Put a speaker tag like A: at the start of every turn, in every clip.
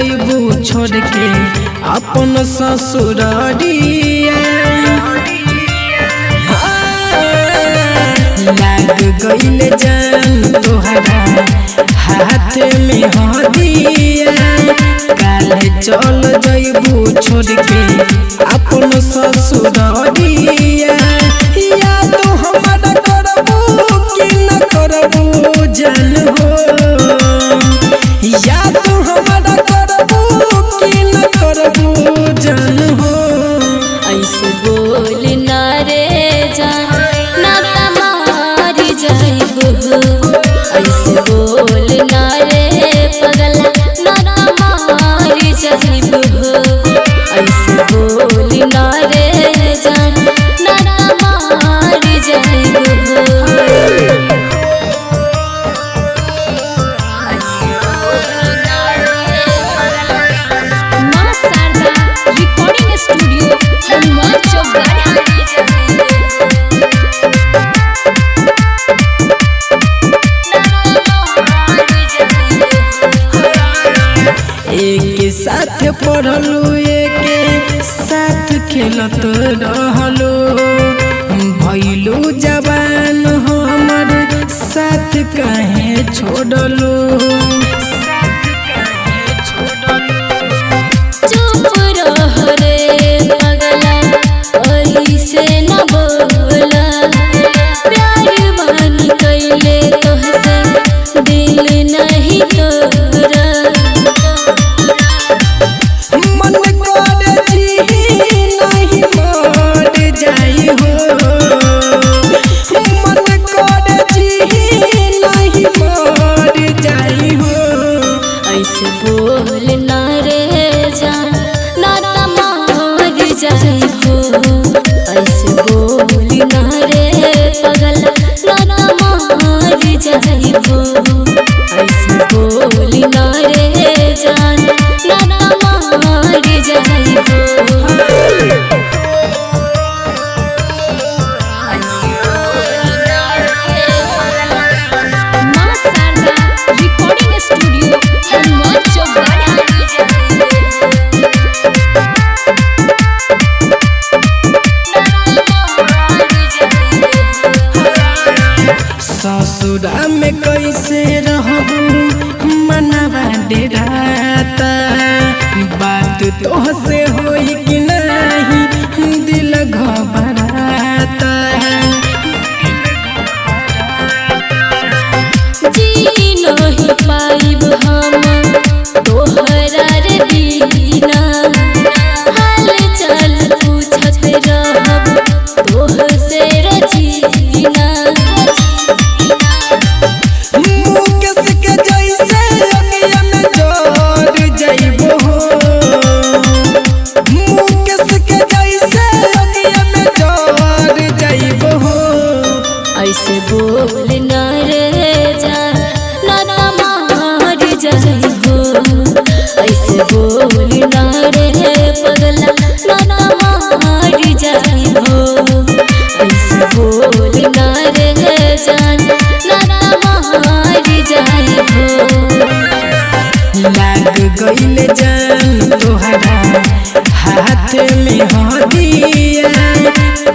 A: जइबू छोड़ के अपन ससुररिया। लाग गइल जान तोहरा हाथ में हदिया, काल्हे चल जइबू छोड़ के अपन ससुररिया। याद हमरा करबू कि न करबू जान हो, याद हमरा करबू कि न करबू जान हो।
B: ऐसे बोल ना रे जान ना तमारी जाइब हो। ऐसे बोल ना रे पगला ना तमारी जाइब हो। ऐसे बोल ना रे जान ना तमारी जाइब हो। ऐसे बोल ना रे पगला।
C: माँ शारदा रिकॉर्डिंग स्टूडियो हनुमान चौक गढ़ा।
A: एक साथ पढ़लू एक साथ खेलत रहलू, भइलू जवान हमर साथ काहे छोड़लू।
B: चुप रह रे पगला ऐसे न बोला, प्यार बानी कैले तोहसे दिल नहीं तोरा।
A: मन करे जी नहीं मर जाई हो, मन करे जी नहीं मर जाई हो।
B: ऐसे बोल ना रे जान ना तमार जाई हो। ऐसे बोल ना रे पगला ना तमार जाई हो। ऐसे बोल ना रे जान ना तमार जाई हो। ऐसे बोल ना रे पगला।
C: माँ शारदा रिकॉर्डिंग स्टूडियो हनुमान चौक गढ़ा।
A: ससुरा में कैसे रहबू मनवा डेराता, बात तोहसे होई कि नहीं दिल घबराता।
B: जी नहीं पाइब हम तोहरा रे बिना, हाल चाल पूछत रहब तोह से रजीना।
A: मुकेश के जैसे अगिया में जर जइबो हो, मुकेश के जैसे अगिया में जर जइबो हो।
B: ऐसे बोल ना रे जान ना तमार जाइबो। ऐसे बोल ना रे पगला ना तमार जाइबो। ऐसे बोल ना रे जान ना तमार जाइबो।
A: लाग गइल जान तोहरा हाथ में हदिया,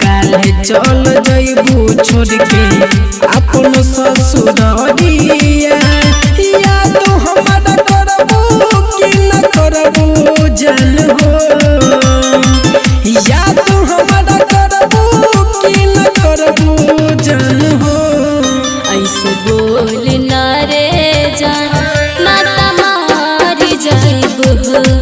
A: काल्हे चल जइबू छोड़ के अपन ससुररिया। याद हमरा करबू कि न करबू जान हो, याद हमरा करबू कि न करबू जान हो।
B: ऐसे बोल ना रे जान ना तमार जाइब हो।